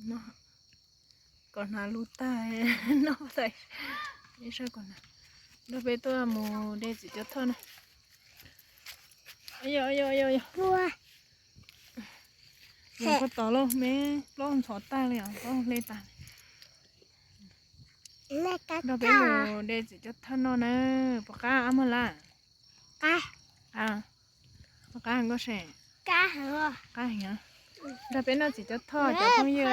Kom hnav lub tag no, ib sab kom hnav. Nrog peb tuaj mus de txiv cuab thoj na. Mus koj tod lauj, me plaub ntxhov tag li os, plaub hle tag li. Nrog peb mus de txiv cuab thoj noj na, puas qab ab muag lab? Puas qab nkauj se? Qab heev. Nrog peb noj txiv cuab thoj cov phooj ywg.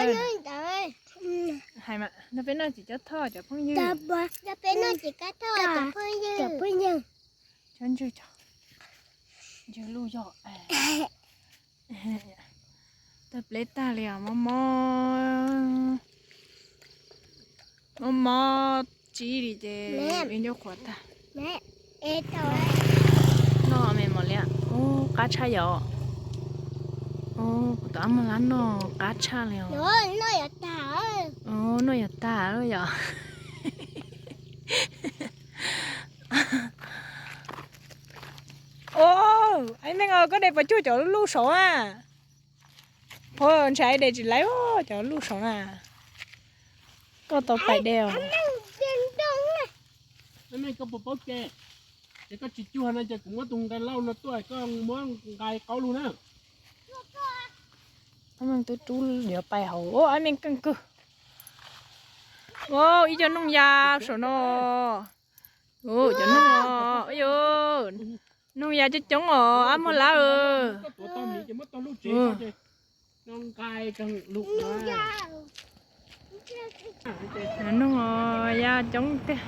Hais mas, nrog peb noj txiv cuab thoj cov phooj ywg. Cov phooj ywg. Cov ntswg, ntswg luj yog. Tawg pleb tag li os, mob mob, mob mob tsib li ces ib ncuab qhuav tag. Noj me mos liab, ub qab tshaj yom. Ub, kuv tus ab muag lab noj qab tshaj li os. Noj yuav tag lawm yom. Ub, ab meej, koj de puas cuag cov luj saud na? Phob, ntshai de tsis laib cov luj saud na. Koj tau pais de os. Ab meej, koj puas paub ke? Ces koj tsis cuag no ces kuv muab tus nqaij lauj no tuaj, koj muab nqaij qaub lug na. Ab meej twb rub yuav pais hauv, ab meej keej kawg. Ib co noog ya saum no. Cov noog, noog ya coob coob os, ab muag lab. Noog ya coob tiag.